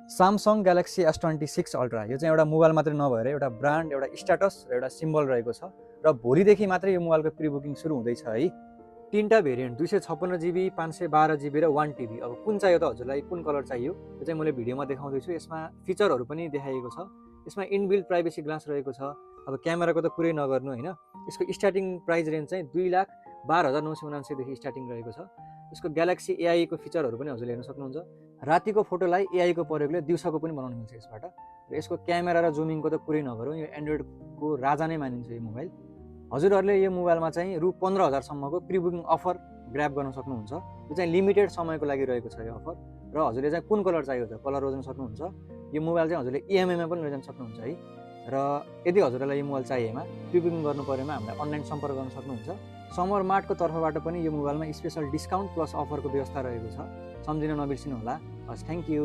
Samsung Galaxy S26 Ultra यो चाहिँ एउटा मोबाइल मात्रै नभएर एउटा ब्रान्ड, एउटा स्ट्याटस र एउटा सिम्बल रहेको छ र भोलिदेखि मात्रै यो मोबाइलको प्री बुकिङ सुरु हुँदैछ है। तीनटा भेरिएन्ट 256 GB, 512 GB र 1 TB। अब कुन चाहियो त हजुरलाई, कुन कलर चाहियो यो चाहिँ मैले भिडियोमा देखाउँदैछु। यसमा फिचरहरू पनि देखाइएको छ। यसमा इनबिल्ट प्राइभेसी ग्लास रहेको छ। अब क्यामेराको त कुरै नगर्नु हैन। यसको स्टार्टिङ प्राइस रेन्ज चाहिँ 2,12,979 देखि स्टार्टिङ रहेको छ। यसको ग्यालेक्सी AI को फिचरहरू पनि हजुरले हेर्न सक्नुहुन्छ। रातिको फोटोलाई AI को प्रयोगले दिउँसोको पनि बनाउन मिल्छ यसबाट। र यसको क्यामेरा र जुमिङको त कुरै नगरौँ, यो एन्ड्रोइडको राजा नै मानिन्छ यो मोबाइल। हजुरहरूले यो मोबाइलमा चाहिँ रु 15,000 सम्मको प्री बुकिङ अफर ग्र्याब गर्न सक्नुहुन्छ। यो चाहिँ लिमिटेड समयको लागि रहेको छ यो अफर। र हजुरले चाहिँ कुन कलर चाहियो त कलर रोज्न सक्नुहुन्छ। यो मोबाइल चाहिँ हजुरले EMI मा पनि लैजान सक्नुहुन्छ है। र यदि हजुरलाई यो मोबाइल चाहिएमा प्री बुकिङ गर्नु परेमा हामीलाई अनलाइन सम्पर्क गर्न सक्नुहुन्छ। समर मार्टको तर्फबाट पनि यो मोबाइलमा स्पेशल डिस्काउन्ट प्लस अफरको व्यवस्था रहेको छ। सम्झिन नबिर्सिनु होला। हस्, थ्याङ्क यू।